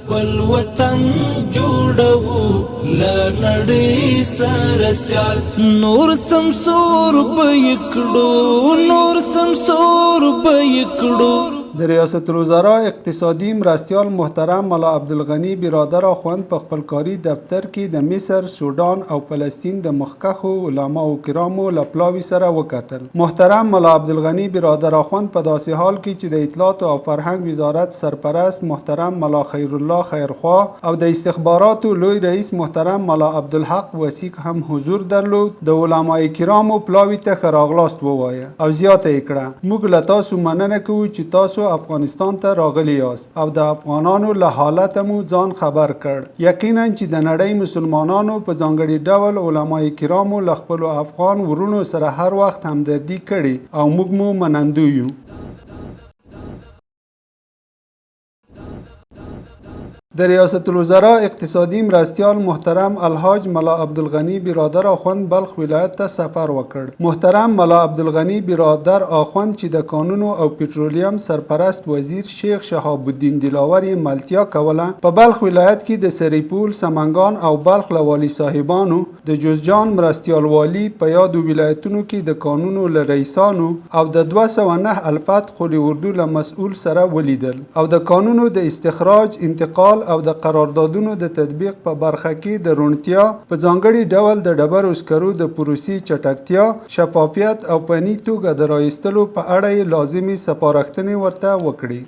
خپل وطن جوړو له نړۍ سره سیال. نور سمسور به یې کړو، نور سمسور به یې کړو. د ریاست الوزرا اقتصادي مرستیال محترم ملا عبدالغني برادر اخوند په خپل کاري دفتر کې د مصر، سوډان او فلسطین د مخکښو علماو کرامو له پلاوي سره وکتل. محترم ملا عبدالغني برادر اخوند په داسې حال کې چې د اطلاعاتو او فرهنګ وزارت سرپرست محترم ملا خیرالله خیرخواه او د استخباراتو لوی رئیس محترم ملا عبدالحق وثیق هم حضور درلود، د علماء کرامو پلاوي ته ښه راغلاست ووایه او زیاته یې کړه: موږ له تاسو مننه کوو چې تاسو افغانستان ته راغلي یاست او د افغانانو له حالته مو ځان خبر کړ. یقینا چې د نړۍ مسلمانانو، په ځانګړي ډول علماء کرامو، له خپلو افغان وروڼو سره هر وخت همدردي کړې او موږ مو منندوی یو. د ریاست الوزرا اقتصادي مرستیال محترم الحاج ملا عبدالغني برادر اخوند بلخ ولایت ته سفر وکړ. محترم ملا عبدالغني برادر اخوند چې د کانونو او پټرولیم سرپرست وزیر شیخ شهاب الدین دلاور یې ملتیا کوله، په بلخ ولایت کې د سرپل، سمنګان او بلخ له والي صاحبانو، د جوزجان مرستیال والي، په یادو ولایتونو کې د کانونو له رئیسانو او د 209 الفت قول اردو له مسؤل سره ولیدل او د کانونو د استخراج، انتقال او د قراردادونو د تطبیق په برخه کې د روڼتیا، په ځانګړي ډول د ډبرو سکرو د پروسې چټکتیا، شفافیت او فني توګه د را ایستلو په اړه یې لازمې سپارښتنې ورته وکړې.